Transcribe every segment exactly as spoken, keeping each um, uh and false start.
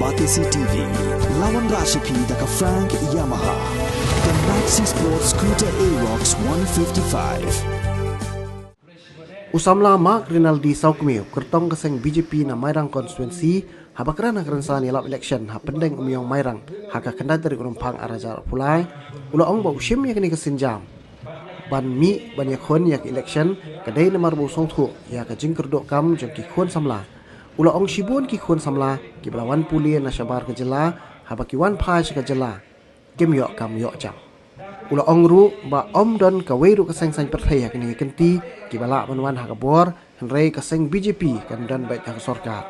Batesi T V, la wanrah sha phi da ka Frank Yamaha. The Maxi Sport Scooter Aerox one fifty-five. U samla Mark Rinaldi Sawkmie, kyrtong ka seng B J P na Mairang Constituency, haba kren ha ka rynsan ïalap election ha Pyndengumiong Mairang ha ka khyndai tarik u Rymphang arhajar arphew lai, u la ong ba u shim ïa kane ka sienjam ban mih ban ïakhun ïa ka election ka dei namar ba u sngewthuh ïa ka jingkyrduh kam jong ki khun samla. U la ong shibun ki khun samla kiba la wan pule na shabar ka jylla, haba ki wan phai sha ka jylla kim ïoh kam ïoh jam. U la ong ruh ba ym don kawei ruh ka seng saiñ pyrthei ha kane ka kynti kiba lah ban wan ha ka bor, hynrei ka seng B J P kan don beit ha ka sorkar.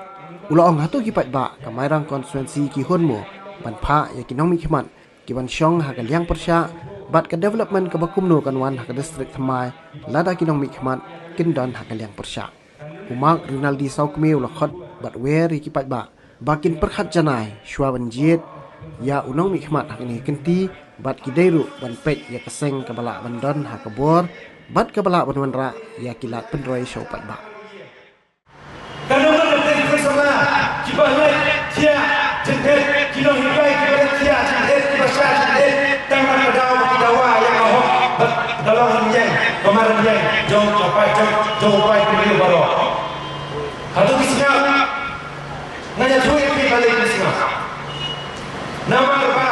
U la ong hato ki paidbah ka Mairang Constituency ki hun mo ban phah ïa ki nongmihkhmat ki ban shong ha ka liang pyrshah bad ka development kaba kumno kan wan ha ka district thymmai lada ki nongmihkhmat kin don ha ka liang pyrshah. U Mark Rinaldi Sawkmie u la khot bad wer ïa ki paidbah ba kin pyrkhat janai shuwa ban jied ïa u nongmihkhmat ha kane ka kynti bad ki dei ruh ban peit ïa ka seng kaba lah ban don ha ka bor bad kaba lah ban wanrah ïa ki lad pynroi sha u paidbah. Ka nongwan ka teng khun samla kiba leh thiah jingthiah, ki nonghikai kiba leh thiah jingthiah, kiba shah jingthiah tang na ka daw ba ki dawa ïa ka hok bad ka long rynieng ka mar rynieng jong ka paid jong jong u paid ka briew baroh. Hato ki sngap? Nga ïathuh ïa phi balei ki sngap. Namar ba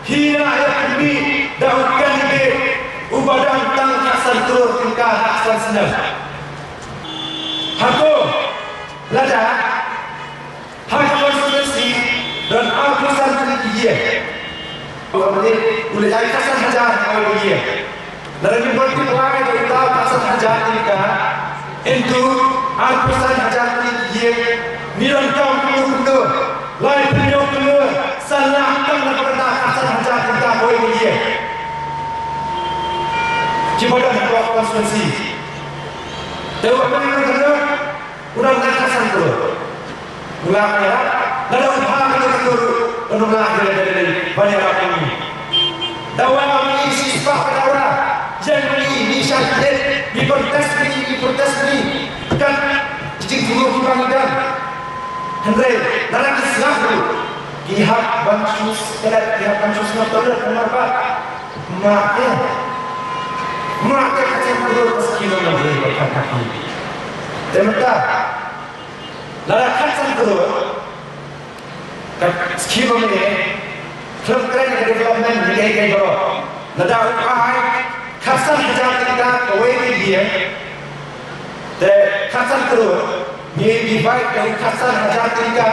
phi la ïa pynmih da u candidate uba dang tang khatsan klur tyngka khatsan snem. Hato lada ha ka constituency don arphew san tylli ki ïing. U la ai khatsan hajar ha kawei ka ïing. Lada ngi multiply da uta u khatsan hajar tyngka into arphew san hajar tylli ki ïing, ngi donkam kumno kumno, laiphew hynñiew klur san lak tang na ka bynta khatsan hajar tyngka kawei ka ïing. Kiba don ha ka constituency. Te u Abdul Kadir u dang dang khatsan klur. U la ïarap, lada u bha ka klur, u la ïarap ban ïarap ïa ngi. Dawa ma ngi shispah ka dawa, ïeng ma ngi, ngi shah jingthiah, ngi protest ma ngi, ngi protest ma ngi. Kat ki jingthmu kiba ngi don. Hynrei lada ki sngap ruh, ki hap ban shu skelet, ki hap ban shu sngap toilet namar ba Mate. Mate ka chen kudut ka skim ong ong ong ong ong. Te mynta lada khatsan kudut ka skim ong ong ong. Khlem kren ka development ni kai kai baroh. Lada u ai khatsan hajar tyngka kawei ka ïing. Te khatsan kudut ngi divide da u khatsan hajar tyngka.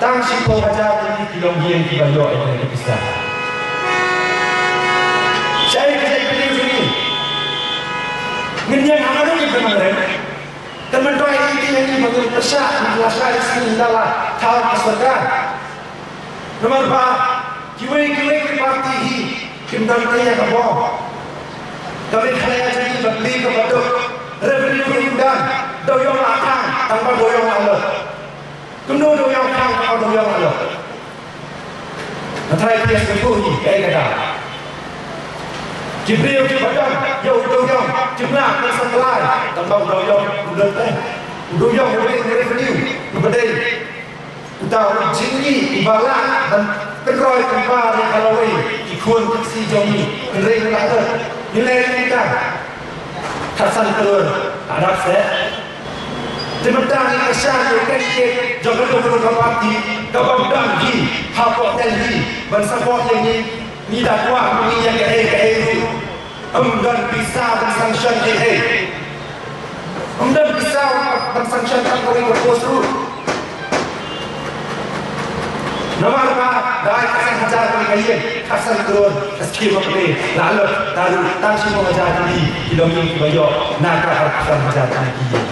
Tang shiphew hajar tylli ki longïing kiba ïoh ïa kane ka pisa. Shaei ka jaitbynriew jong ngi? Ngin ïeng ha kano ngi pynrem? Kan myntoi ïa ngi ba ngin pyrshah, ngin lashai ïa ngi, ngin da la thaw ka sorkar. Namar ba kiwei kiwei ki party hi kim don tei ïa ka bor. Ka Meghalaya jong ngi ba pli kaba duk, revenue ruh kim don, dewiong la khang, tang ba dewiong la lok. Kumno u dewiong khang, kumno u dewiong la lok. Nga tharai phi ïa sngewthuh hi kaei kata. Ki briew kiba don ïa u dewiong kim lah ban sa kloi tang ba u dewiong u don tei. U dewiong u dei u revenue uba dei uta u jingmih uba lah ban pynroi pynpar ïa ka lawei ki khun ki ksiew jong ngi. Hynrei ngi la don ngi leh ïa kata. Khatsan klur, ka dap seh. Te mynta ngi kyrshan ïa u candidate jong kano kano ka party kaba u dang hi hapoh Delhi ban support ïa ngi. Ngi da kwah ma ngi ïa kaei kaei ruh. Ym don pisa ban sanction ei ei. Ym don pisa ban sanction tang kawei ka post ruh. Namar ba da ai khatsan hajar kawei ka ïing, khatsan klur ka skim ba pynlong, la lok tang tang shiphew hajar tylli ki longïing kiba ïoh na ka khatsan hajar tylli ki ïing.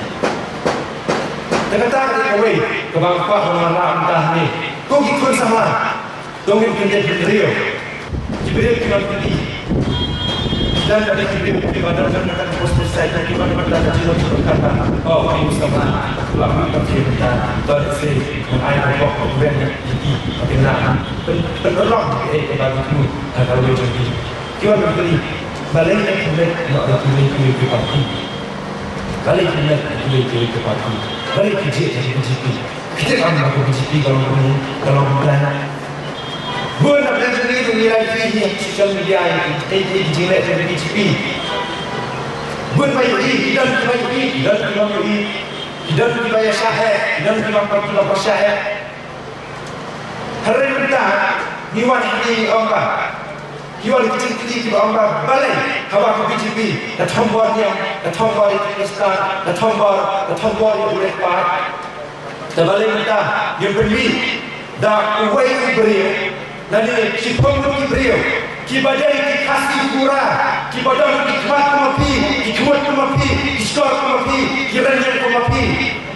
Te kata ka dei kawei kaba nga kwah ban wanrah mynta hangne. Ko ki khun samla, to ngin kyndit briew. Ki briew ki wan pynlong. Ki don ki briew kiba don na ka post side, kiba don na ka jingmut jingmut kata. Oh, ki samla. Ba ki don ki mynta. Don se. Ngan ai ka bok ka wen ïa ki, ba kin lah pyn-, pynlong ïa kaei kaba ki thmu ha ka lawei jong ki. Ki wan ki kylli, balei ngin connect noh da kiwei kiwei ki party? Balei connect da kiwei kiwei ki party? Balei ki jied da ki B J P? Phi tip ym ba ka B J P ka long kumne, ka long kumne. Bun na pdeng jong ngi ruh ngi la ïohi ha social media ïa ki, ïa ki jingleh jong ka B J P. Bun ba ïohi, ki don kiba ïohi, ki don kiba ïohi. Ki don kiba ïa shah eh, ki don kiba pyrshah eh. Hynrei mynta ngi wan hangne ngi ong ba, ngi wan ki jingkylli kiba ong ba balei haba ka B J P ka thombor niam, ka thombor ïa ki Khristan, ka thombor, ka thombor ïa u leit paid. Te balei mynta ngim pynmih da uwei u briew lane shiphew ngut ki briew kiba dei ki Khasi pura, kiba don ki khmat kum ma phi, ki khmut kum ma phi, ki shkor kum ma phi, ki rynieng kum ma phi.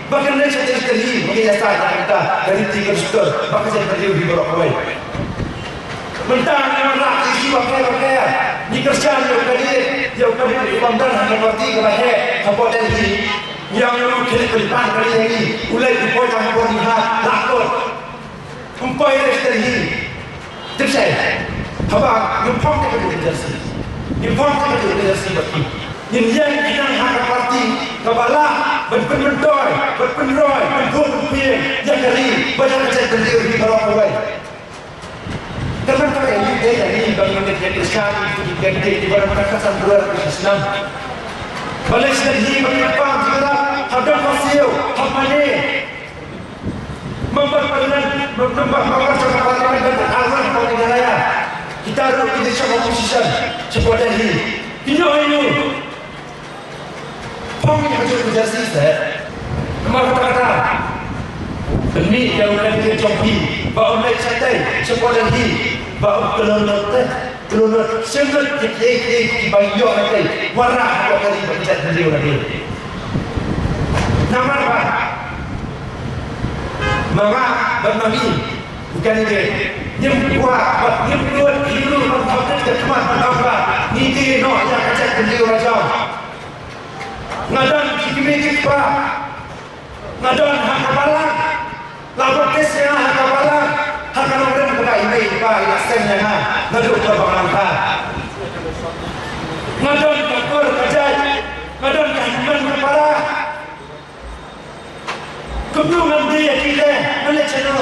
Ba kin leit sha Delhi, ba kin ïasaid na ka bynta ka riti ka dustur bad ka jaitbynriew hi baroh kawei. Mynta ngi wanrah ïa ki bapher bapher. Ngi kyrshan ïa u candidate, ïa u candidate u bym don ha ka party kaba heh hapoh Delhi. Ngi ong ïa u khie leit pynpan ka ri ha ngi, u leit u poi tang hapoh Bihar, la kut. Ym poi leit sha Delhi. Tip shaei? Haba ngim phong te ka jersey. Ngim phong te ka jersey bad ki. Ngin ïeng khnang ha ka party kaba lah ban pynmyntoi, ban pynroi, ban buh ban pyrshang ïa ka ri bad ïa ka jaitbynriew hi baroh kawei. Ka nang ka ïa ïa ïa ïa ban ngin ïa kyrshan ïa ki candidate kiba don ka san pura ka shisnem. Balei shisnem hi ban ngin pang jingïarap ha dong ha siew ha mane. Member parliament, member, member jong ka parliament ban arwah ka Meghalaya. Kita ruh ki dei sha opposition, sha Delhi. Ki ïoh ïa u. Phong ïa ka jersey seh. Namar kata kata. Pynmih ïa u candidate jong phi ba un leit shatei sha Delhi ba un kyllon lut te. Kyllon lut, shem lut ïa kiei kiei kiba ïoh hatei. Wanrah hapoh ka ri bad ki jaitbynriew lade. Namar ba ma nga bad ma ngi u candidate ngim kwah bad ngim nud hi ruh ban thok rit ka khmat ban ong ba ngi die noh ïa ka jaitbynriew la jong. Nga don ki kmie ki kpa, nga don ha ka balang, la baptis ïa nga ha ka balang, ha ka nongrim kaba i mei i pa i la seng ïa nga naduh kaba nga lang bha. Nga don ka kur ka jait, nga don ka hynmen ka para. Kumno ngan die ïa ki te, ngan leit shano?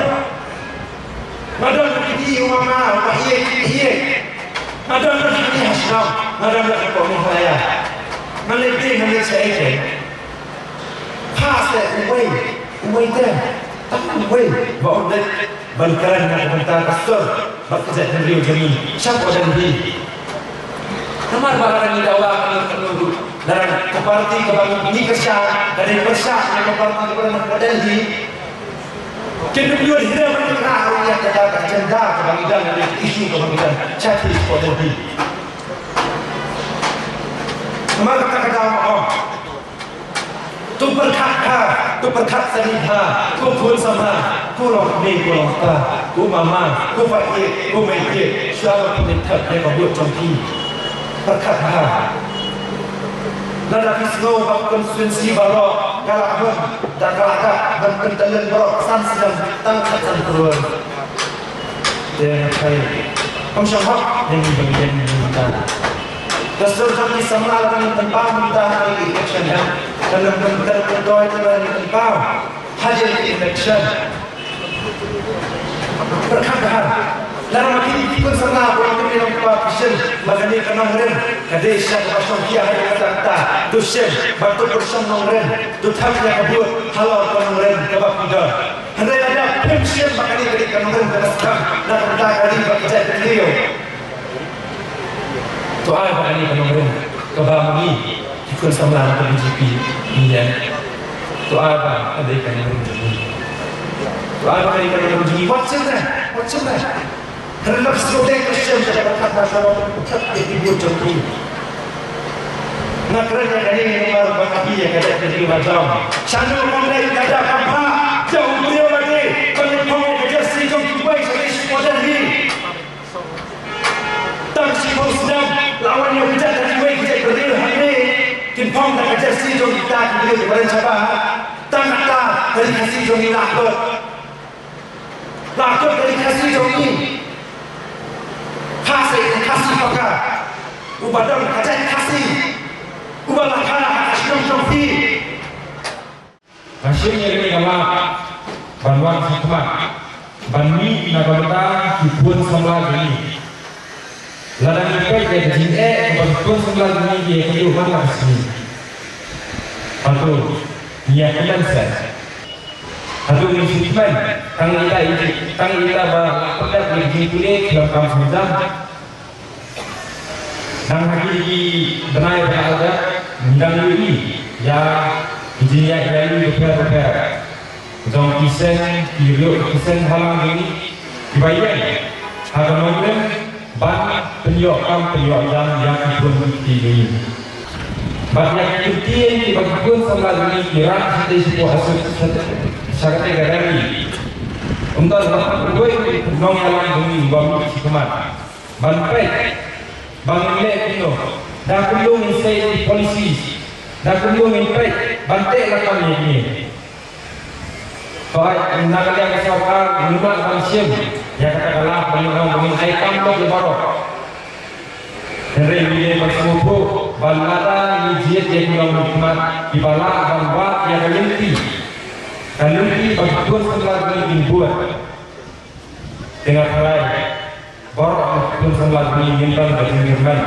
Nga don ki kmie u mama, u maieit, ki maieit. Nga don ki kmie ha shnong, nga don ki kmie ha ïa. Ngan leit die, ngan leit shaei te? Pha seh uwei, uwei te, tang uwei ba un leit ban kren na ka bynta ka sur bad ka jaitbynriew jong ngi sha Delhi. Namar ba lada ngi dawa kano kano ruh, lada ka party kaba ngi kyrshan ka dei pyrshah na ka party kaba don ha Delhi, kin ym ïoh hi ruh ban ngi rah ruh ïa kata ka agenda kaba ngi don, ïa ka issue kaba ngi don sha Delhi. Namar kata ka daw ma ong. To pyrkhat bha, to pyrkhat sani bha, ko khun samla, ko longkmie, ko longkpa, ko mama, ko paieit, ko maieit, shuwa ba phin leit thep ïa ka vote jong phi. Pyrkhat bha. Lada phi sngew ba ka constituency baroh ka la hun, da ka la dap ban pyntalent baroh san snem tang khatsan klur. Te nga tharai kam shong hok ïa ngi ban ïeng mynta. Ka sur jong ki samla la dang pynpaw mynta ha ki election, em. Kan dang pyn, kan dang pyndonkam, kan dang pynpaw hadien ki election. Pyrkhat bha. Lada ma phi, phi khun samla, phi long kmie, long kpa, phi shim ba kane ka nongrim ka dei sha kaba shongkhia ha kata kata. To shim bad to pyrshang nongrim, to thep ïa ka vote halor ka nongrim kaba phi don. Hynrei lada phim shim ba kane ka dei ka nongrim kaba skhem na ka bynta ka ri bad ka jaitbynriew, to ai ba kane ka nongrim kaba ma ngi ki khun samla na ka B J P ngi ïeng. To ai ba ka dei ka nongrim jong ngi. To ai ba ka dei ka nongrim jong ngi. Wat shim ne, wat shim ne. Hynrei lada phi sngewdei ka shem ka dei ka thad na ka long ka thad ïa ki vote jong phi. Nga kren ïa kane namar ba nga ïohi ïa ka jaitbynriew la jong. Shano kam dei ka da kam phah ïa u briew lade ban leit phong ïa ka jersey jong kiwei sha ki supporter hi. Tang shiphew snem la wan ïa u jaitbynriew, kiwei ki jaitbynriew hangne kin phong da ka jersey jong kita ki briew kiba ren shabar. Tang kata ka ri Khasi jong ngi la kut. La kut ka ri Khasi jong ngi. Pha seh u Khasi paka, uba don ka jait Khasi, uba la kha ha ka shnong jong phi. Nga shim ïa kane ka lad ban wan sha khmat ban mih na ka bynta ki khun samla jong ngi. Lada ngi peit ïa ka jingeh kaba ki khun samla jong ngi ki ïakynduh man la ka sngi, hato ngi ïakmen seh? Hato ngi sngewkmen tang ïa ita, tang ïa ita ba la pyndep ïa ka jingpule khlem kam sngewjam? Dang ha kine ki bnai ba la dep ngi dang ïohi ïa ki jingïaid ïalui bapher bapher jong ki seng, ki riew, ki seng bhalang jong ngi kiba ïeng ha ka nongrim ban pynïoh kam pynïoh jam ïa ki khun ki kti jong ngi. Bad ïa ki kyntien kiba ki khun samla jong ngi ki rah shatei shapoh, sha, sha, sha katei ka rally. Ym don uwei u nongïalam jong ngi uba mih sha khmat ban peit ba ngin leh kumno, da kumno ngin sei ki policy, da kumno ngin peit ban teh lakam ïa kine. Hooid, na ka liang ka sorkar ngim lah ban shim ïa kata ka lad ba ngin ong ba ngin ai kam beit ïa baroh. Hynrei ngi dei ban sngewthuh ba lada ngi jied ïa ki nongmihkhmat kiba lah ban wad ïa ka lynti, ka lynti ba ki khun samla jong ngi kin bud, te nga tharai baroh ki khun samla jong ngi ngin don ka jingkyrmen.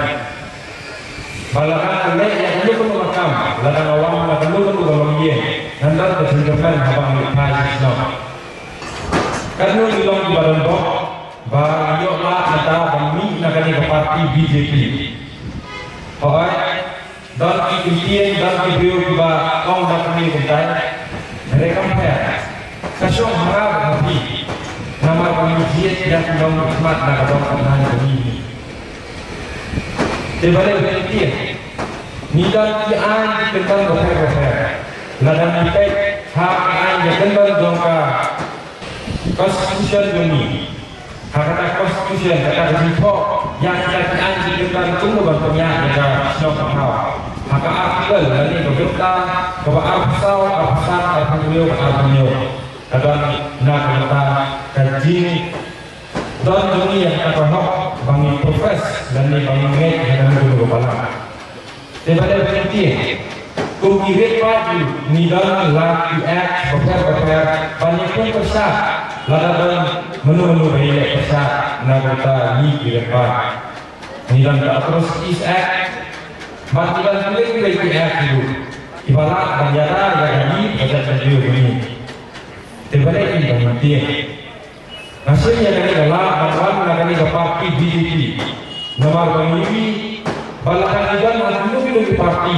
Ba lada nga leh ïa kano kano ka kam, lada nga wan na kano kano ka longïing, ngan don ka jingkyrmen haba ngi phai sha shnong. Katno ngi long kiba donbok ba ngi ïoh lad mynta ban mih na kane ka party B J P. Hooid, don ki kyntien, don ki briew kiba ong da kane kumtai. Hynrei kam pher. Ka shong ha nga bad ha phi. Namar ba ngi jied ïa ki nongmihkhmat na ka dong ka thaiñ jong ngi. Te balei ba ngi tieng? Ngi don ki aiñ ki kyndon bapher bapher. Lada ngi peit ha ki aiñ ki kyndon jong ka Constitution jong ngi, ha kata Constitution, kata ka jingthoh ïa kita ki aiñ ki kyndon kumno ban pynïaid ïa ka shnong ka thaw, ha ka Article lane ka bynta kaba arphew saw, arphew san, arphew hynriew, arphew hynñiew, ka don na ka bynta ka jing don jong ngi ïa kata ka hok ba ngin profess lane ba ngin ngeit ha kano kano ka balang. Te balei ba ngin tieng? Kum ki rit paid ruh ngi don la ki act bapher bapher ban ïakhun pyrshah lada don mano mano ba ïaleh pyrshah na ka bynta ngi ki rit paid. Ngi don ka Atrocities Act bad ngi don kiwei kiwei ki act ruh kiba lah ban ïada ïa ka ri bad ka jaitbynriew jong ngi. Te balei ba ngin tieng? Nga sngew ïa kane ka lad ban wan na kane ka party B J P. Namar ba ngi ïohi ba lada ngi don ha kino kino ki party,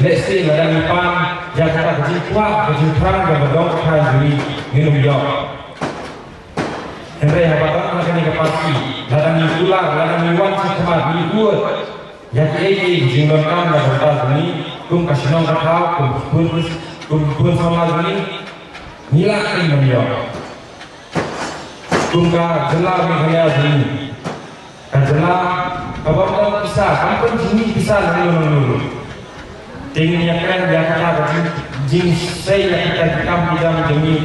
lehse lada ngi pan ïa kata ka jingkwah ka jingthrang jong ka dong ka thaiñ jong ngi, ngin ym ïoh. Hynrei haba don ha kane ka party, lada ngi kular, lada ngi wan sha khmat, ngi bud ïa kiei kiei ki jingdonkam na ka bynta jong ngi kum ka shnong ka thaw, kum ki khun, kum ki khun samla jong ngi, ngi lah ban ïoh. Kum ka jylla Meghalaya jong ngi, ka jylla kaba ym don pisa, kam pynjngi pisa nangno nangno ruh. Te ngin ïakren ïa kata ka jing, jingsei ïa kita ki kam ki jam jong ngi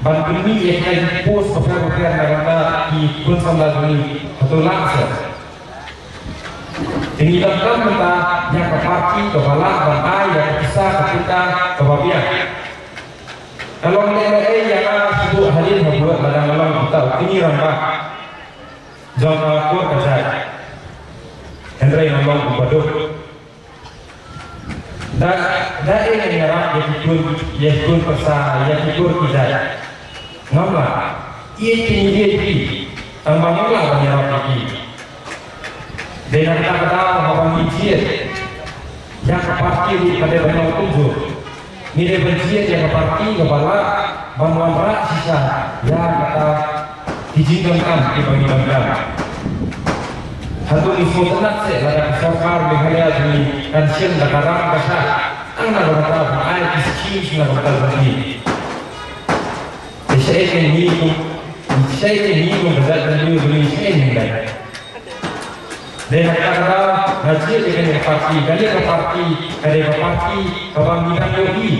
ban pynmih ïa kita ki post bapher bapher na ka bynta ki khun samla jong ngi, hato lah seh? Te ngi donkam mynta ïa ka party kaba lah ban ai ïa ka pisa ka pynta kaba biang. Ka long lehnohei ïa nga shuh hadien habud lada nga long uta u kñi rangbah jong ka kur ka jait. Hynrei nga long u baduk. Da, da ei ngan ïarap ïa ki khun, ïa ki khun pyrsa, ïa ki kur ki jait? Ngam lah. Ïeit te ngi ïeit ki, tang ba ngim lah ban ïarap ïa ki. Dei na kata ka daw haba ngi jied ïa ka party ruh ka dei ban long kumjuh. Ngi dei ban jied ïa ka party kaba lah ban wanrah shisha ïa kata ki jingdonkam kiba ngi donkam. Hato ngi sngewtynnat seh lada ka sorkar Meghalaya jong ngi kan shim da ka ram ka shah tang na ka bynta ban ai ki schemes na ka bynta jong ngi? Te shaei te ngi kum, shaei te ngi kum ka jaitbynriew jong ngi, shaei ngin leh? Dei na kata ka daw nga jied ïa kane ka party, kane ka party ka dei ka party kaba ngi dang ïohi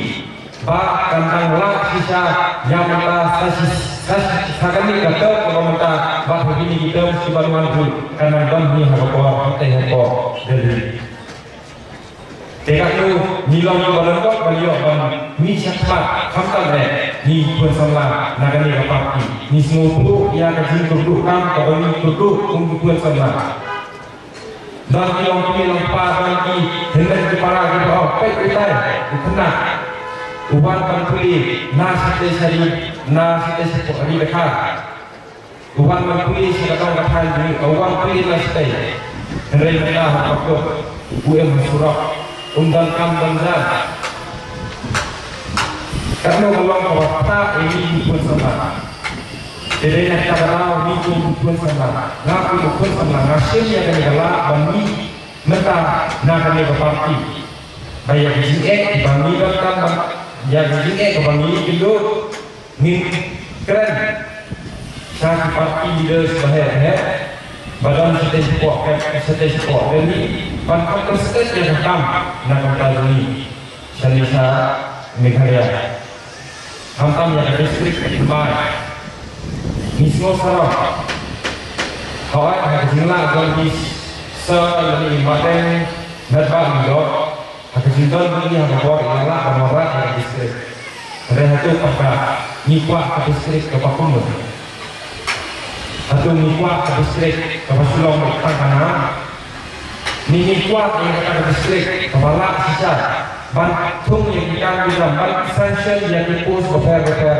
ba kan dang lah shisha ïa mynta sa shi, sa shi, sa kane ka term kaba mynta bad ha kine ki term kiban wan ruh kan dang don hi ha ka por, hatei ha ka por Delhi. Te katno ngi long kiba lyngkot ban ïoh ban Ngi shakmat khamtam eh ngi ki khun samla na kane ka party. Ngi sngewthuh ïa ka jingkyrduh kam kaba ngi kyrduh kum ki khun samla. Don ki longkmie longkpa, don ki hynmen ki para kiba ong, peit utai u khynnah u wan ban pule na shatei sha ri, na shatei sha ri Dkhar. U wan ban pule sha ka dong ka thaiñ jong ngi, u wan pule na shatei. Hynrei mynta ha ka pyrthei u im ha surok, um don kam don jam. Katno ka long kaba khraw ïa ngi kum ki khun samla. Te dei na kata ka daw ngi kum ki khun samla, nga kum ki khun samla nga shim ïa kane ka lad ban mih mynta na kane ka party. Ba ïa ka jingeh ba ngi donkam, ba ïa ka jingeh ba ngi kynduh, ngin kren sha ki party leaders ba heh heh ba don shatei shapoh, shatei shapoh Delhi ban khot ka state ïa ka kam na ka bynta jong ngi shane sha Meghalaya. Khamtam ïa ka district ka thymmai. Ngi sngew sarong. Hooid, ha ka jinglah jong ki sir lane i Madeng Metbah Lyngdoh, ha ka jingdon jong ngi ha ka bor ngi la lah ban wanrah ïa ka district. Hynrei hato kata ngi kwah ka district kaba kumno? Hato ngi kwah ka district kaba shu long tang ka nam? Ngi, ngi kwah ïa kata ka district kaba lah shisha ban thung ïa ki kam ki jam, ban sanction ïa ki post bapher bapher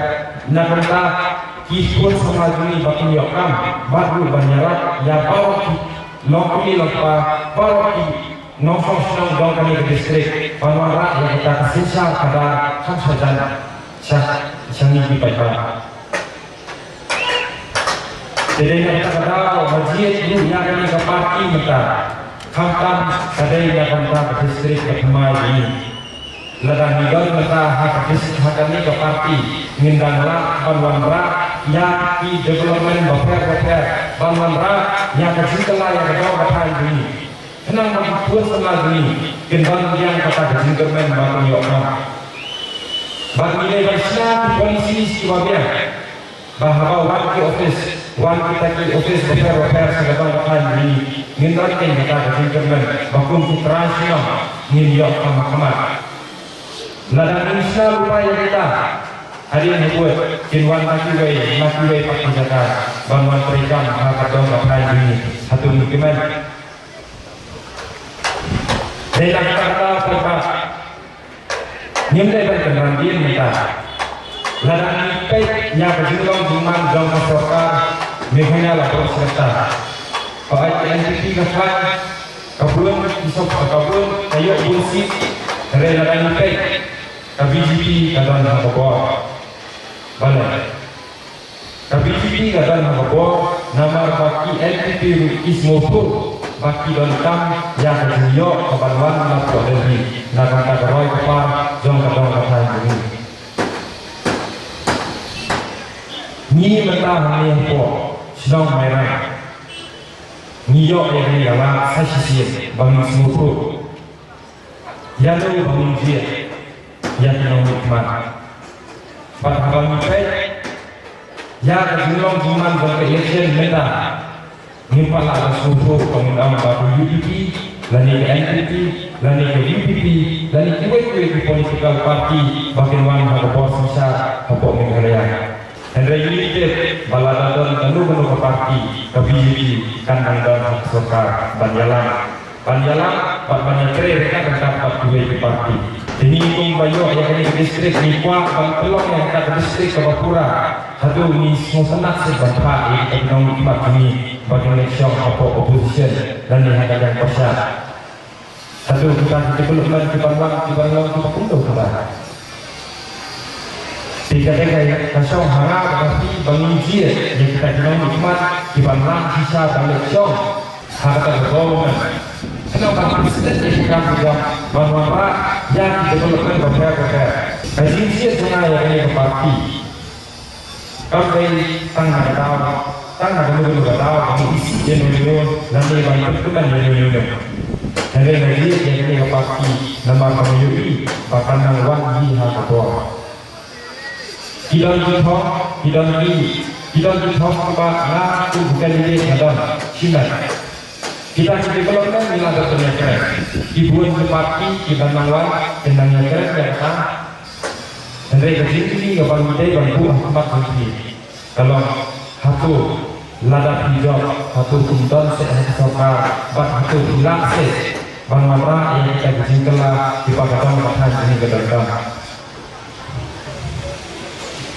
na ka bynta ki khun samla jong ngi ba kin ïoh kam, bad ruh ban ïarap ïa baroh ki longkmie longkpa, baroh ki nongshong shnong jong kane ka district ban wanrah ïa kata ka synshar khadar kham shajan sha, sha ngi ki paidbah. Te dei na kata ka daw ba jied ruh ïa kane ka party mynta, khamtam ka dei na ka bynta ka district ka thymmai jong ngi. Lada ngi don mynta ha ka dis-, ha kane ka party, ngin dang lah ban wanrah ïa ki development bapher bapher, ban wanrah ïa ka jingkylla ïa ka dong ka thaiñ jong ngi. Khnang ba ki khun samla jong ngi kin don biang kata ka jingkyrmen ba kin ïoh kam. Bad ngi dei ban shna ki policy kiba biang. Ba haba wan ki office, wan kita ki office bapher bapher sha ka dong ka thaiñ jong ngi, ngin don keiñ kata ka jingkyrmen ba kum ki trai shnong ngin ïoh kam ha khmat. Lada ngin shna lypa ïa kita, hadien habud kin wan na kiwei na kiwei pat ki jaka ban wan trei kam ha ka dong ka thaiñ jong ngi. Hato ngi kmen? Dei na kata ka daw paidbah, ngim dei ban kynran dien mynta. Lada ngi peit ïa ka jinglong jingman jong ka sorkar Meghalaya la baroh shi katta. Hooid, ka N P P ka khlaiñ, ka bun ki sop, ka bun, ka ïoh bun seat. Hynrei lada ngi peit, ka B J P ka don ha ka bor. Balei? Ka B J P ka don ha ka bor namar ba ki N P P ruh ki sngewthuh ba ki donkam ïa ka jingïoh kaban wan na pdeng hi na ka bynta ka roi ka par jong ka dong ka thaiñ jong ngi. Ngi mynta hangne hapoh shnong Mairang ngi ïoh ïa kane ka lad sa shisien ba ngi sngewthuh. Ïa no ba ngin jied ïa ki nongmihkhmat? Bad haba ngi peit ïa ka jinglong jingman jong ka election mynta, ngim pat lah ban sngewthuh ba ngin ong ba ka U D P lane ka N P P lane ka V P P lane kiwei kiwei ki political party ba kin wan ha ka bor synshar hapoh Meghalaya. Hynrei ngi tip ba lada don kano kano ka party, ka B J P kan nang don ha ka sorkar ban ïalam, ban ïalam bad ban ïatrei ryngkat ryngkat bad kiwei ki party. Te ngi kum ba ïoh ïa kane ka district ngi kwah ban pynlong ïa kata ka district kaba pura. Hato ngi sngewtynnat seh ban phah ïa kita ki nongmihkhmat jong ngi ba kin leit shong hapoh opposition lane ha ka liang pyrshah? Hato kita ki development kiban wan, kiban long kiba kumno kata? Te ka dei ka shong ha nga bad ha phi ba ngin jied ïa kita ki nongmihkhmat kiban wan shisha ban leit shong ha kata ka government. Khnang ban pynslem ïa ki kam ki jam ban wanrah ïa ki development bapher bapher. Ka jingjied jong nga ïa kane ka party kam dei tang na ka daw, tang na kano kano ka daw ban isih ïano ïano lane ban pynkmen ïano ïano. Hynrei nga jied ïa kane ka party namar ba nga ïohi ba kan nang wan hi ha ka por. Ki don ki thong, ki don ki, ki don ki thong kiba nga kum u candidate nga don shimet. Kita ki development ngi la dep ban ïakren. Ki bun ki party kiba nang wan kin nang ïakren ïa kata. Hynrei ka jingkylli kaba ngi dei ban buh ha khmat jong phi ka long, hato lada phi jop, hato phin don seh ha ka sorkar, bad hato phi lah seh ban wanrah ïa kita ki jingkylla kiba ka dong ka thaiñ jong ngi ka donkam.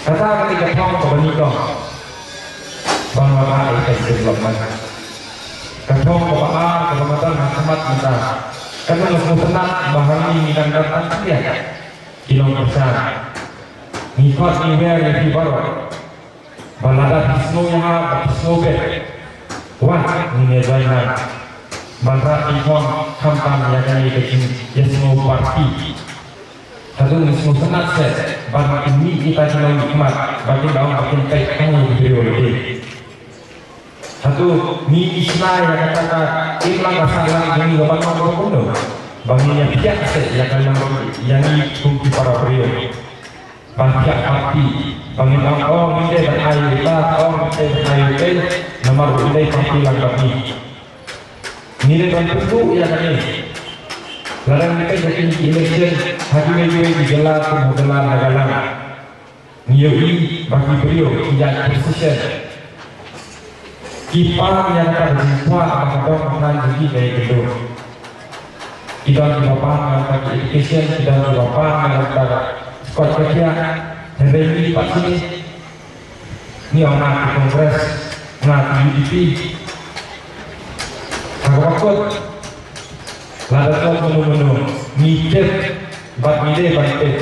Kata ka dei ka thong kaba nyngkong ban wanrah ïa kita ki development. Ka thong kaba ar kaba nga don ha khmat mynta ka long, sngewtynnat ba hangne ngi dang don tang khyndiat ki nongkyrshan. Ngi khot ngi wer ïa phi baroh ba lada phi sngew ïahap, ba phi sngew beit, wat ngin ïa join hangne ban rah nyngkong, khamtam ïa kane ka jingïasngew party. Haduh ngi sngewtynnat seh ba kin mih kita ki nongmihkhmat ba kin ong ba kin peit hangne ki briew lade. Hato ngi shna ïa kata ka imlang ka sahlang jong ngi kaba nang ba kumno ba ngin ïa piak seh ïa ka lang ïa ngi kum ki para briew. Ban piak party ba ngin ong, oh, ngin dei ban ai ïa uta, oh, ngin dei ban ai ïa uta, namar u dei party lang bad ngi. Ngi dei ban pynduh ïa kane. Lada ngi peit ha kine ki election ha kiwei kiwei ki jylla kum ha jylla Nagaland, ngi ïohi ba ki briew ki ïaid position, ki pan ïa kata ka jingkwah ba ka dong ka thaiñ jong ngi ka ïakynduh. Ki don kiba pan ïa kata ka education, ki don kiba pan ïa kata ka koit ka khiah. Hynrei ngi pat sini, ngi ong nga ki Congress, nga ki U D P. Ha kaba kut, lada jop mano mano, ngi tip bad ngi dei ban tip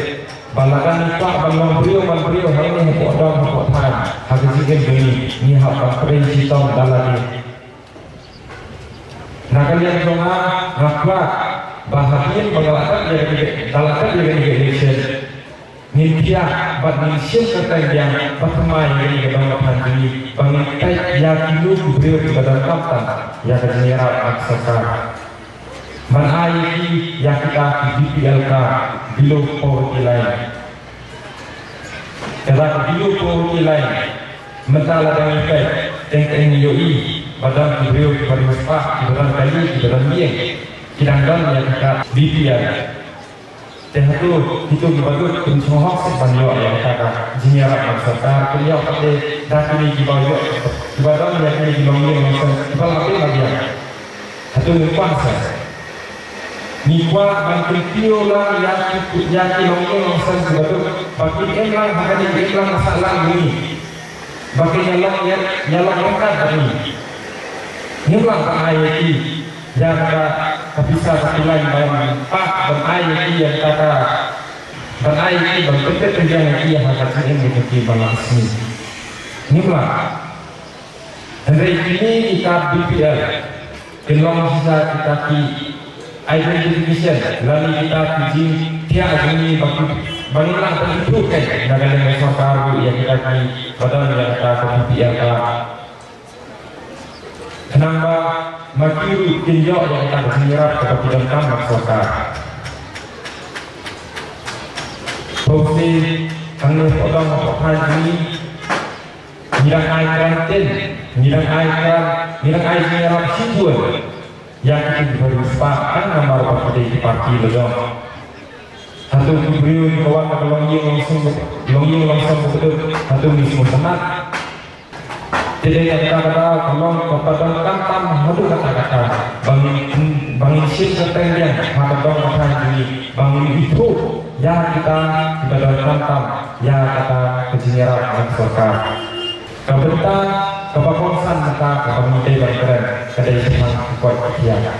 ba lada ngi kwah ban long briew man briew hangne hapoh dong hapoh thaiñ, ha ka jingim jong ngi, ngi hap ban trei shitom da lade. Na ka liang jong nga, nga kwah ba hadien ba nga la dep ïa kane, nga la dep ïa kane ka election, ngin thiah bad ngin shim kyrteng biang ba thymmai ïa kane ka dong ka thaiñ jong ngi, ba ngin peit ïa kino ki briew kiba donkam tam ïa ka jingïarap na ka sorkar. Ban ai ïa ki, ïa kita ki B P L card, below poverty line. Kata ka below poverty line, mynta lada ngi peit, teng teng ngi ïohi ba don ki briew kiba riewspah, kiba don kali, kiba don ïing, ki dang don ïa ka card B P L. Te hato kito kiba duk kin sngewhok seh ban ïoh ïa kata ka jingïarap na ka sorkar, kin ïoh pat de da kine kiba ïoh, kiba don ïa kine ki longïing longsem kiba la bit la biang? Hato ngim pan seh? Ngi kwah ban kyntiew lang ïa ki, ïa ki longïing longsem kiba duk ba kin im lang ha kane ka imlang ka sahlang jong ngi, ba kin ïalong, ïa, ïalong ryngkat bad ngi. Ngim lah ban ai ïa ki ïa kata ka pisa ka pyllein ban pah, ban ai ïa ki ïa kata ka, ban ai ïa ki ban pynbeit pynbiang ïa ki ha ka jingim jong ki ba la ka sngi. Ngim lah. Hynrei kine ki card B P L kin long shisha kita ki identification lane kita ki jingthiah jong ngi ba ki, ba ngin lah ban ithuh kein na ka liang ka sorkar ruh ïa kita kiba don ïa kata ka B P L card. Khnang ba ma ki ruh kin ïoh ïa kata ka jingïarap kaba ki donkam na ka sorkar. Pawsi, hangne hapoh dong hapoh thaiñ jong ngi, ngi dang ai kyrteng, ngi dang ai kyrteng, ngi dang ai jingïarap shibun ïa kito kiba riewspah tang namar ba ki dei ki party la jong. Hato ki briew kiba wan na ka longïing longsem, longïing longsem ba kduk, hato ngi sngewtynnat? Te dei kata ka daw ka long kaba donkam tam haduh katta katta ba ngin, ba ngin shim kyrteng biang ha ka dong ka thaiñ jong ngi, ba ngin ithuh ïa kita kiba donkam tam ïa kata ka jingïarap na ka sorkar. Ka bynta kaba kongsan mynta kaba ngi dei ban kren ka dei shaphang ka koit ka khiah.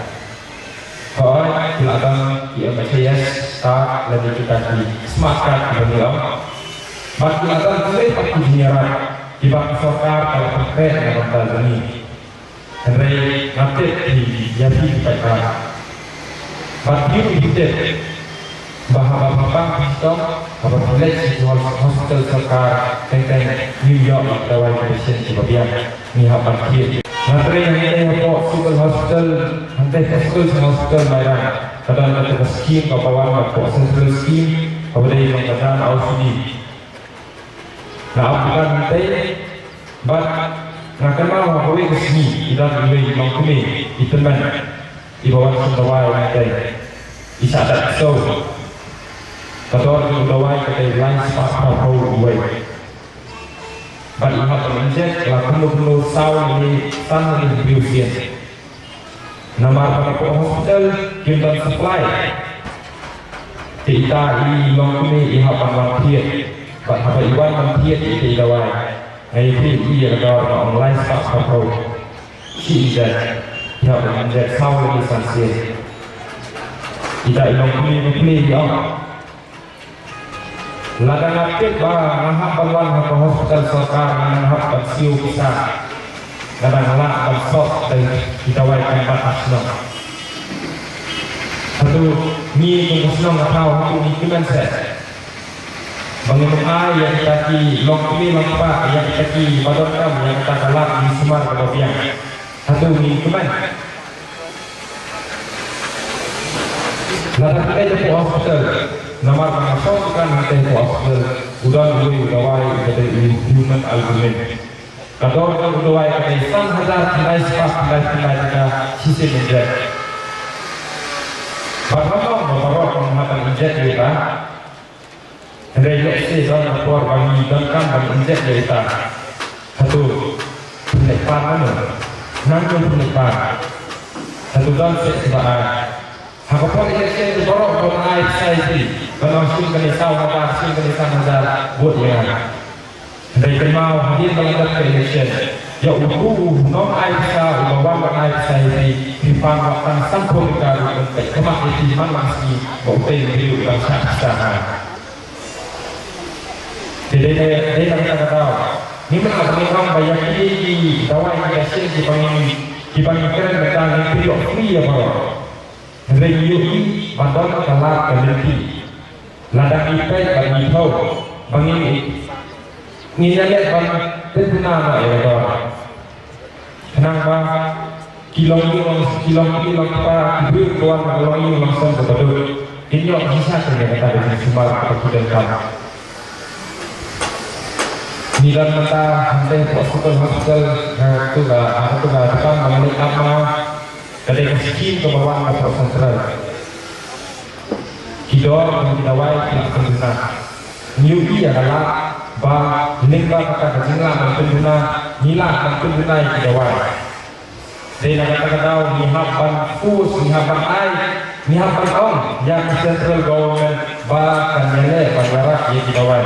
Hooid, ki la don ki M H I S card lane kita ki smart card kiba ngi ong. Bad ki la don kiwei pat ki jingïarap kiba ka sorkar ka la pynkhreh na ka bynta jong ngi. Hynrei nga tip phi, ïa phi ki paidbah. Bad phi ruh phi tip ba haba phi pang phi shitom, haba phi leit sha ki hos-, hospital sorkar, teng teng ngim ïoh ïa ki dawai ki medicine kiba biang. Ngi hap ban thied. Nga trei hangtei hapoh Civil Hospital, hangtei hapoh Civil Hospital Mairang. Ka don kata ka skim kaba wan hapoh Central Scheme, kaba dei long ka jan aushadhi. Nga ap dukan hangtei, bad nga kynmaw ha kawei ka sngi, i don iwei i longkmie, i tymmen, iba wan shim dawai hangtei. I sah da ksew. Ka dor jong u dawai ka dei lai spah phra phew uwei. Bad i hap ban inject la kumno kumno saw lane san lane hynriew sien. Namar ba hapoh hospital kim don supply. Te ita i longkmie i hap ban wan thied. Bad haba i wan ban thied ita i dawai, nga ïathuh ïa ka dor ba ong lai spah phra phew. Shi inject. I hap ban inject saw lane san sien. Ita i longkmie i ong. Lada nga tip ba nga hap ban wan ha ka hospital sorkar, nga hap ban siew pisa, nga dang lah ban sot da ki dawai kam pat ha shnong. Hato ngi kum ka shnong ka thaw hato ngi kmen seh ba ngin ym ai ïa kita ki longkmie longkpa, ïa kita kiba donkam ïa kata ka lad ngi sumar kaba biang? Hato ngi kmen? Lada phi leit hapoh hospital, namar ba nga sngewthuh hangtei hapoh hospital u don uwei u dawai uba dei u human albumin. Ka dor jong u dawai ka dei san hajar khyndai spah khyndai phew khyndai tyngka shisien inject. Bad nga ong ba baroh ngi hap ban inject ïa uta. Hynrei lehse don ka por ba ngi donkam ban inject ïa uta. Hato phin leit pan mano? Nangno phin leit pan? Hato don seh seh ba ai? Ha ka por election te baroh ban ai pisa ïa phi, ban ong shim kane saw hajar, shim kane san hajar, vote ïa nga. Hynrei kynmaw hadien ba la dep ka election, ïa uto u nong ai pisa uba wan ban ai pisa ïa phi, phi pan wad tang sanphew tyngka ruh un peit khmat ïa phi man la ka sngi ba utei u briew u dang shah pisa ha. Te dei na, dei na kata ka daw ngim lah ban ong ba ïa kine ki dawai ki dashin kiba ngi, kiba ngi kren mynta ngin pynïoh free ïa baroh. Hynrei ngi ïohi ba don ka lad ka lynti. Lada ngi peit bad ngi thew ba ngin, ngin ïaleh ban pynduna noh ïa ka dor. Khnang ba ki longïing long, ki longkmie longkpa, ki briew ki wan na ka longïing longsem kaba duk, kin ïoh shisha ïa kata ka jingsumar kaba ki donkam. Ngi don mynta hangtei hapoh Civil Hospital, ha katu ka, ha katu ka dukan ba nga leit ap ma, ka dei ka skim kaba wan na hapoh Central. Ki dor jong ki dawai ki la pynduna. Ngi ïohi ïa ka lad ba lyngba kata ka jinglah ban pynduna, ngi lah ban pynduna ïa ki dawai. Dei na kata ka daw ngi hap ban push, ngi hap ban ai, ngi hap ban ong ïa ka central government ba kan ïaleh ban ïarap ïa ki dawai.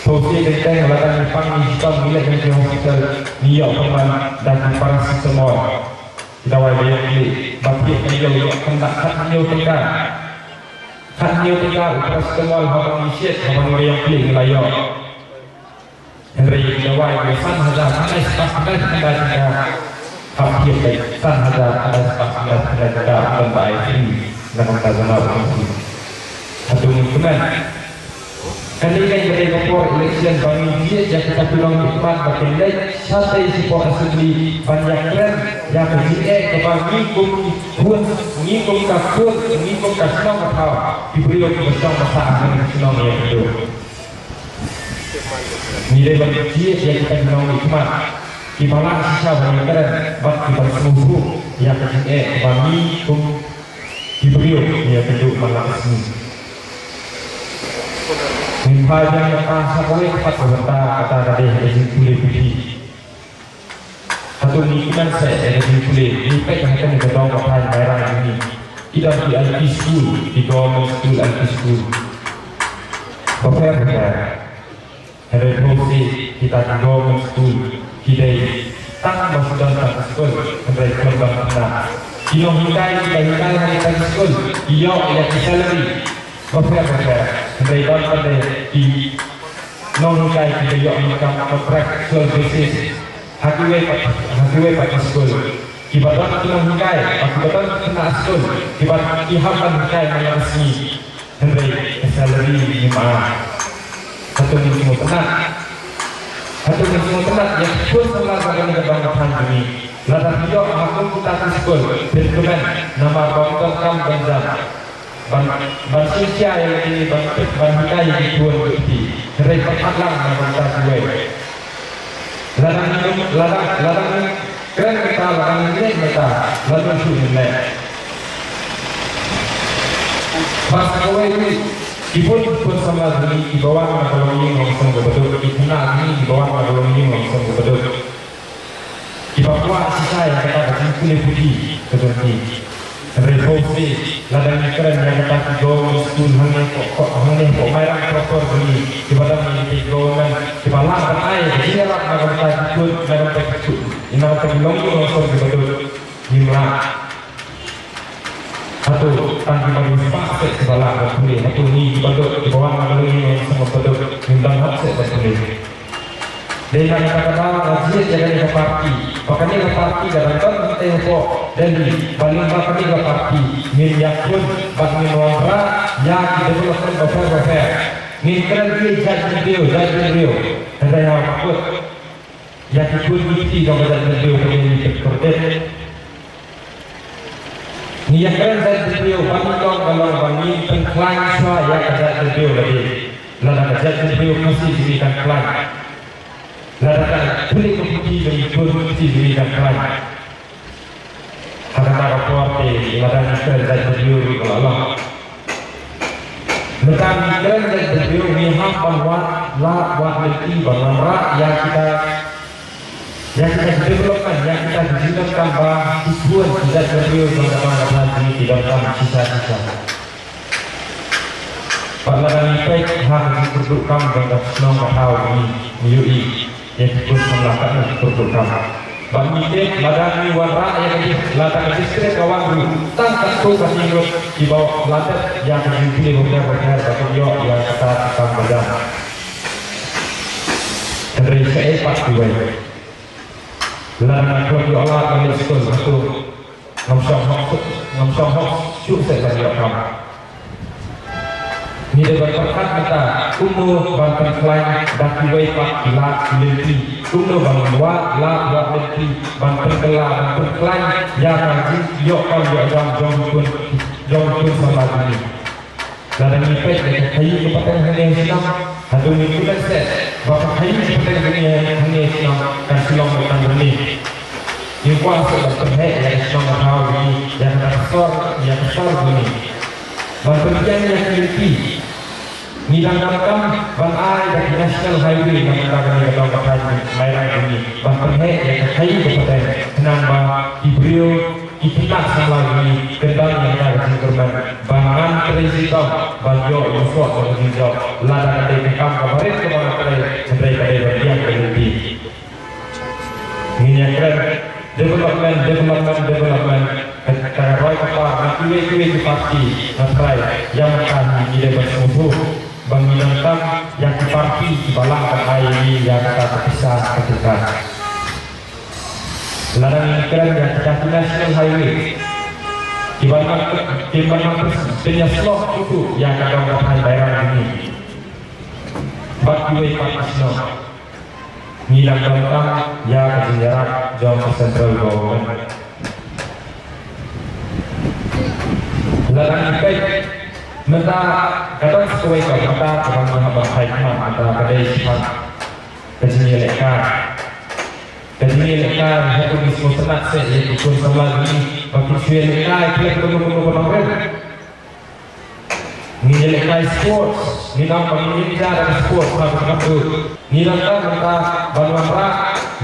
Phuh shi teng teng lada ngi pang ngi shitom ngi leit na ki hospital, ngi ïoh pynban da ki paracetamol. Ki dawai ba ïoh ki ba thiah ka ïoh ïoh kynda khathynñiew tyngka. Khathynñiew tyngka u paracetamol haba ngi shet haba ngi ïoh ki ngi la ïoh. Hynrei ki dawai ba san hajar khyndai spah khyndai khyndai tyngka. Hap thiah beit san hajar khyndai spah khyndai khyndai tyngka ban ba ai free na ka bynta jong nga u free. Hato ngin kmen? Kane ka dei ka por election ba ngin jied ïa kita ki nongmihkhmat ba kin leit shatei shapoh assembly ban ïakren ïa ka jingeh kaba ngi kum ki khun, ngi kum ka khun, ngi kum ka shnong ka thaw, ki briew kiba shong ba sah ha kane ka shnong ïa ka duh. Ngi dei ban jied ïa kita ki nongmihkhmat kiba lah shisha ban ïakren bad kiban sngewthuh ïa ka jingeh ba ngi kum ki briew ngi ïakynduh man la ka sngi. Ngim phai biang mynta sa kawei pat ka bynta, kata ka dei ka jingpule puthi. Hato ngi kmen seh ïa ka jingpule? Ngi peit ha kane ka dong ka thaiñ Mairang jong ngi, ki don ki L P school, ki government school, L P school bapher bapher. Hynrei phi ïohi kita ki government school ki dei tang ba shu don tang ka skul, hynrei kim don khynnah. Ki nonghikai kiba hikai ha kita ki skul ki ïoh ïa ki salary bapher bapher, hynrei don pat de ki nonghikai kiba ïoh ïa ka contractual basis ha kiwei pat, ha kiwei pat ki skul. Kiba don ki nonghikai bad kiba don ki khynnah skul kiba ki hap ban hikai man la ka sngi. Hynrei ka salary ngim ai. Hato ngin sngewtynnat? Hato ngin sngewtynnat ïa ka khun samla ka kane ka dong ka thaiñ jong ngi? Lada phi ïoh ha kum kita ki skul phin kmen namar ba ym donkam ban jam, ban, ban shim khia ïa lade, ban, ban hikai ïa ki khun ki kti. Hynrei pynban lang na ka bynta kiwei. Lada ngim, lada, lada ngim kren mynta, lada ngim leh mynta, lano shuh ngin leh? Bad sa kawei ruh, ki bun ki bun samla jong ngi kiba wan na ka longïing longsem kaba duk, ki khynnah jong ngi kiba wan na ka longïing longsem kaba duk, kiba kwah shisha ïa kata ka jingpule puthi ka jong ki. Hynrei shisha lada ngi kren ïa kata ki government school hangne hapoh, hapoh, hangne hapoh Mairang proper jong ngi, kiba dang ngi ki government kiba lah ban ai ka jingïarap na ka bynta ki khun, na ka bynta ki khun, na ka bynta ki longïing longsem kiba duk, ngim lah. Hato tang kiba riewspah seh kiba lah ban pule? Hato ngi kiba duk, kiba wan na ka longïing longsem kaba duk, ngim dang hap seh ban pule? Dei na kata ka daw nga jied ïa kane ka party, ba kane ka party ka dang don hangtei hapoh Delhi, ba lyngba kane ka party ngin ïakhun bad ngin wanrah ïa ki development bapher bapher. Ngin kren ïa ki jait bynriew, jait bynriew. Hynrei ha kut ïa ki khun ki kti jong ka jait bynriew ka dei ngi pynkyrdit. Ngi ïakren jait bynriew, ban ïoh ka long ba ngin pynkhlaiñ shuwa ïa ka jait bynriew lade. Lada ka jait bynriew Khasi jong ngi kan khlaiñ, lada ka pule ka puthi jong ngi, ka puthi jong ngi kan khlaiñ, ha kata ka por te lada ngi kren jait bynriew ruh ka la long. Mynta ngi kren jait bynriew, ngi hap ban wad lad wad lynti ban wanrah ïa kita, ïa kita ki development, ïa kita ki jingdonkam ba ki khun ki jait bynriew jong ka dong ka thaiñ jong ngi ki donkam shisha shisha. Bad lada ngi peit ha ka jingkyrduh kam jong ka shnong ka thaw jong ngi, ngi ïohi ïa ki khun samla katno ki kyrduh kam. Bad ngi tip lada ngi wanrah ïa ka dis-, lada ka district ka wan ruh tang katto katne ngut kiba la dep ïa ka jingpule bapher bapher ba kin ïoh ïa kata ka kam ba jan. Hynrei shaei pat kiwei? Lada nga khlem ïoh lad ban leit skul, hato ngam shong hok, ngam shong hok shuh seh ban ïoh kam? Ngi dei ban pyrkhat mynta kumno ban pynkhlaiñ da kiwei pat ki lad ki lynti, kumno ban wad lad wad lynti ban pynkylla ban pynkhlaiñ ïa ka jingïoh kam ïoh jam jong ki khun, jong ki khun samla jong ngi. Lada ngi peit ïa ka khaii ka pateng hangne ha shnong, hato ngi klet seh ba ka khaii ka pateng hangne, hangne ha shnong kan shlong beit tang hangne? Ngi kwah seh ban pynheh ïa ka shnong ka thaw jong ngi, ïa ka sor, ïa ka sor jong ngi. Ban pynbiang ïa ki lynti. Ngi dang donkam ban ai da ki national highway na ka bynta kane ka dong ka thaiñ Mairang jong ngi ban pynheh ïa ka khaii ka pateng, khnang ba ki briew, ki khynnah samla jong ngi kin don ïa ka jingkyrmen ba ngan trei shitom ban ïoh ïa ka sor ka jingjop. Lada ka dei ka kam kaba rit kaba ngan trei, hynrei ka dei ban biang ka lynti. Ngin ïa kren development, development, development. Ka, ka roi ka par na kiwei kiwei ki party nga trai, ïa mynta hi ngi dei ban sngewthuh ba ngi donkam ïa ki party kiba lah ban ai ïa ngi ïa kata ka pisa ka tyngka. Lada ngi kren ïa kita ki national highway kiba nang, kiba nang pynïasoh kito ïa ka dong ka thaiñ Mairang jong ngi bad kiwei pat ki shnong. Ngi dang donkam ïa ka jingïarap jong ka central government. Lada ngi peit mynta ka dang sa kawei ka bynta kaba ngi hap ban phai khmat mynta ka dei shaphang ka jingïalehkai. Ka jingïalehkai, hato ngi sngewtynnat seh ïa ki khun samla jong ngi ba kin shu ïalehkai khlem kano kano ka nongrim? Ngi ïalehkai sports, ngi ong ba ngin ïa da ka sports ha ka katu. Ngi donkam mynta ban wanrah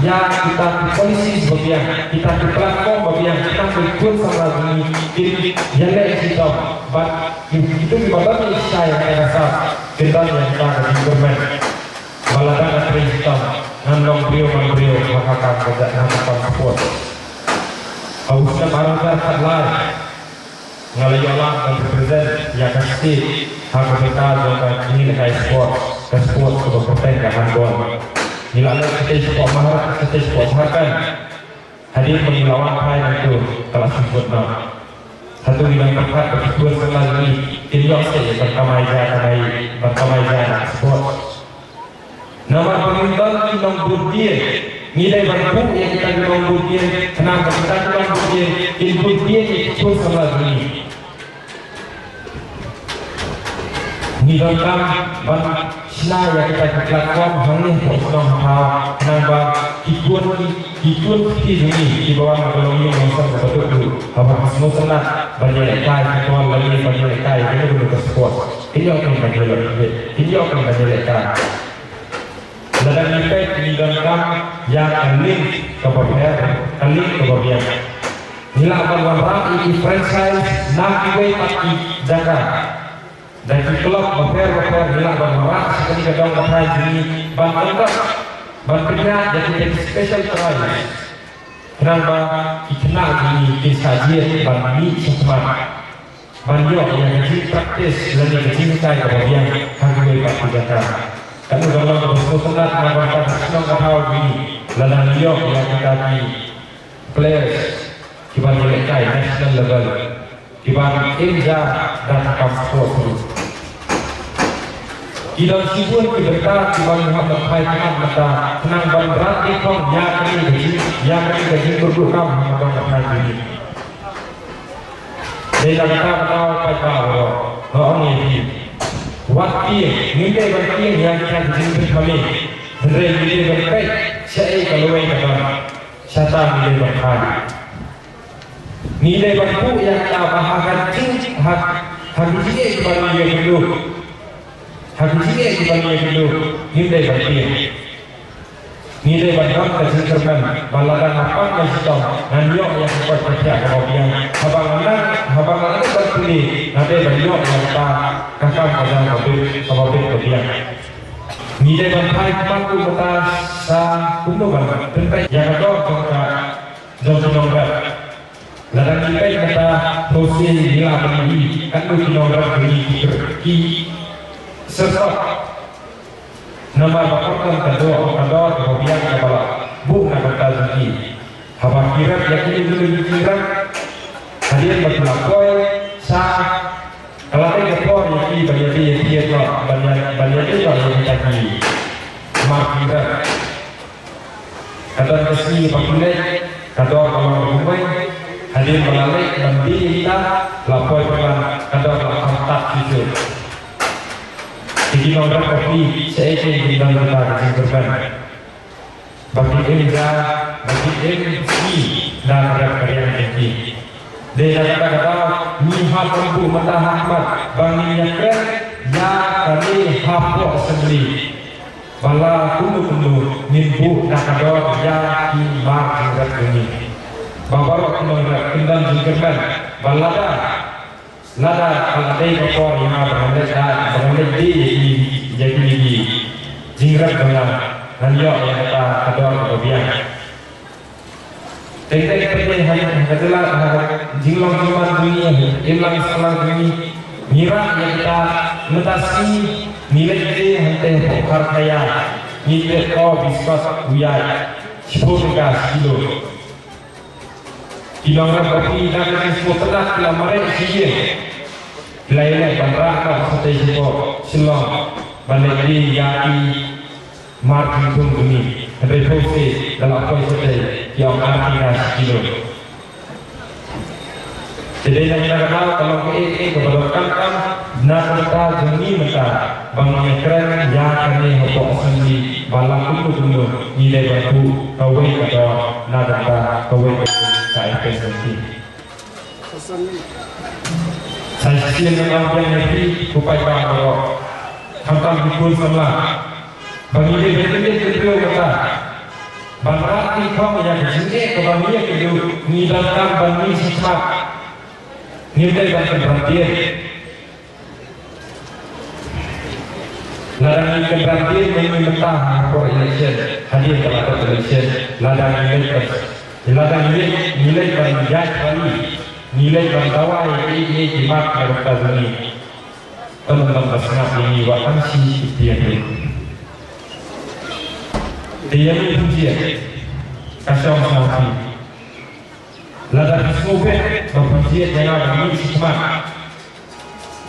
ïa kita ki policies ba biang, kita ki platform ba biang, kita ki khun samla jong ngi kin ïaleh shitom bad ki, kito kiba don ïa ka sap kin don ïa kita ka jingkyrmen. Ba lada nga trei shitom ngan long briew man briew ha ka kam ka jait, ha ka kam sports. Ha u snem ar hajar khatlai nga la ïoh lad ban represent ïa ka state ha ka bynta jong ka jingïalehkai sport, ka sport kaba kyrteng ka handball. Ngi la leit shatei shapoh Mahara-, shatei shapoh Jharkhand. Hadien ba ngi la wan phai nangtu ka la shu kut noh. Hato ngi dang pyrkhat ba ki khun samla jong ngi kin ïoh seh ban kamai ja, kamai, ban kamai ja na ka sport? Namar ba ngim don ki nongbud dien, ngi dei ban buh ïa kita ki nongbud dien, khnang ba kita ki nongbud dien kin bud dien ïa ki khun samla jong ngi. Ngi donkam ban Shna ïa kita ki platform hangne ha shnong ha thaw, khnang ba ki khun ki, ki khun ki jong ngi kiba wan na ka longïing longsem kaba duk duk, haba ki sngewtynnat ban ïalehkai football lane ban ïalehkai kano kano ka sport, kin ïoh ban ïalehkai, kin ïoh ban ïalehkai. Lada ngi peit, ngi donkam ïa ka link kaba pher, ka link kaba biang. Ngi lah ban wanrah ïa ki franchise na kiwei pat ki jaka. Da ki club bapher bapher ngi lah ban wanrah sha kane ka dong ka thaiñ jong ngi ban pyndap, ban pynïaid da kita ki special prize. Khnang ba ki khynnah jong ngi kin shah jied ban mih shakhmat, ban ïoh ïa ka jingpractice lane ka jinghikai kaba biang ha kiwei pat ki jaka. Katno ka long kaba sngewtynnat na ka bynta ka shnong ka thaw jong ngi lada ngi ïoh ïa kita ki players kiban ïalehkai national level, kiban im ja da ka kam sport ruh. Ki don shibun ki bynta kiban ngi hap ban phai khmat mynta khnang ban rat dei khong ïa kane ka jing, ïa kane ka jingkyrduh kam ha ka dong ka thaiñ jong ngi. Dei na kata ka daw paidbah baroh, nga ong ïa phi, wat tieng, ngim dei ban tieng ïa kita ki jingpynkhame, hynrei ngi dei ban peit shaei ka lawei ka don, shata ngi dei ban phai. Ngi dei ban buh ïa kata ba ha ka jing, ha, ha ka jingeh kiba ngi ïakynduh, ha ka jingeh kiba ngi ïakynduh, ngim dei ban tieng. Ngi dei ban don ka jingkyrmen ba lada nga pang na shitom ngan ïoh ïa ka koit ka khiah kaba biang. Haba nga nang, haba nga nang ban pule, nga dei ban ïoh ïa kata ka kam ka jam kaba bit, kaba bit ka biang. Ngi dei ban phai kumno kumta sa kumno ban pynpeit ïa ka dor jong ka jong ki nongrep. Lada ngi peit mynta, to sngewsih ngi lah ban ïohi katno ki nongrep jong ngi ki, ki syrtok. Namar ba kyrpang ka dor, ka dor kaba biang kaba la buh na ka bynta jong ki. Haba ki rep ïa kine ki, ki rep, hadien ba ki la poi sha, ka la dei ka por ïa ki ban ïadei ïa ki, ban ïa, ban ïadei ïa kita ki mar ki rep. Ka don ka sngi ba ki leit, ka dor ka long kumwei. Hadien ba la leit ban die ïa kita, la poi pynban, ka dor la kham tad shisha. Te ki nongrep ba phi, shaei kein kin don kata ka jingkyrmen ba kin im ja, ba kin im sngi na ka rep ka riang jong ki. Dei na kata ka daw ngi hap ban buh mynta ha khmat ba ngin ïakren ïa kane hapoh Assembly. Ba la kumno kumno ngin buh da ka dor ïa ki mar jingrep jong ngi. Ba baroh ki nongrep kin don jingkyrmen ba lada, lada ka la dei ka por ïa nga ba ngan leit da, ba ngan leit die ïa ki, ïa kine ki jingrep jong nga, ngan ïoh ïa kata ka dor kaba biang. Teng teng pyrthei ha, ha ka jylla, ha ka jinglong jingman jong ngi, imlang sahlang jong ngi, ngi rah ïa kita, mynta sngi ngi leit die hangtei hapoh Kharkhaia, ngi leit ko biskot u ïaid shiphew tyngka shi kilo. Ki nongrep ba phi, da ka jingsngewtynnat ki la mareh shi ïing. Ki la ïaleh ban rah noh shatei shapoh Shillong ban leit die ïa ki mar jingthung jong ngi. Hynrei phi sngewsih, da la poi shatei ki ong ar tyngka shi kilo. Te dei na kata ka daw ka long kaei kaei kaba donkam kam na ka bynta jong ngi mynta ba ngin ïakren ïa kane hapoh Assembly ba la kumno kumno ngi dei ban buh kawei ka dor na ka bynta kawei ka, ka FSMP. Sa shisien nga ong biang ïa phi ko paidbah baroh, khamtam ki khun samla, ba ngi dei ban kyndit kynthiew mynta ban rah nyngkong ïa ka jingeh kaba ngi ïakynduh, ngi donkam ban mih shakhmat. Ngim dei ban kynran tieng. Lada ngi kynran tieng ngi mynta ha por election, hadien ba la dep election, lada ngi leit ban, lada ngi leit, ngi leit ban ïaid rally, ngi leit ban dawa ïa ki, ïa ki mat na ka bynta jong ngi. Tang ban sngap ïa ngi wat tang shi ki tieng. Te ïa ngi pynjia ka shong sngap ïa ngi. Lada phi sngewbha ba phi jied ïa nga ban mih shakhmat,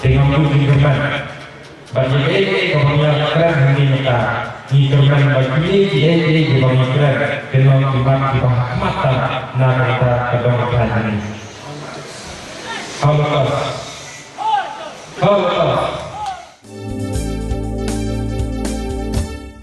te ngam duh jingkyrmen. Bad ïa kaei kaei kaba ngi ïakren hangne mynta, ngi kyrmen ba kine kiei kiei kiba ngi kren kin long ki mat kiba ha khmat tam na ka bynta ka dong ka thaiñ hangne. Halokas,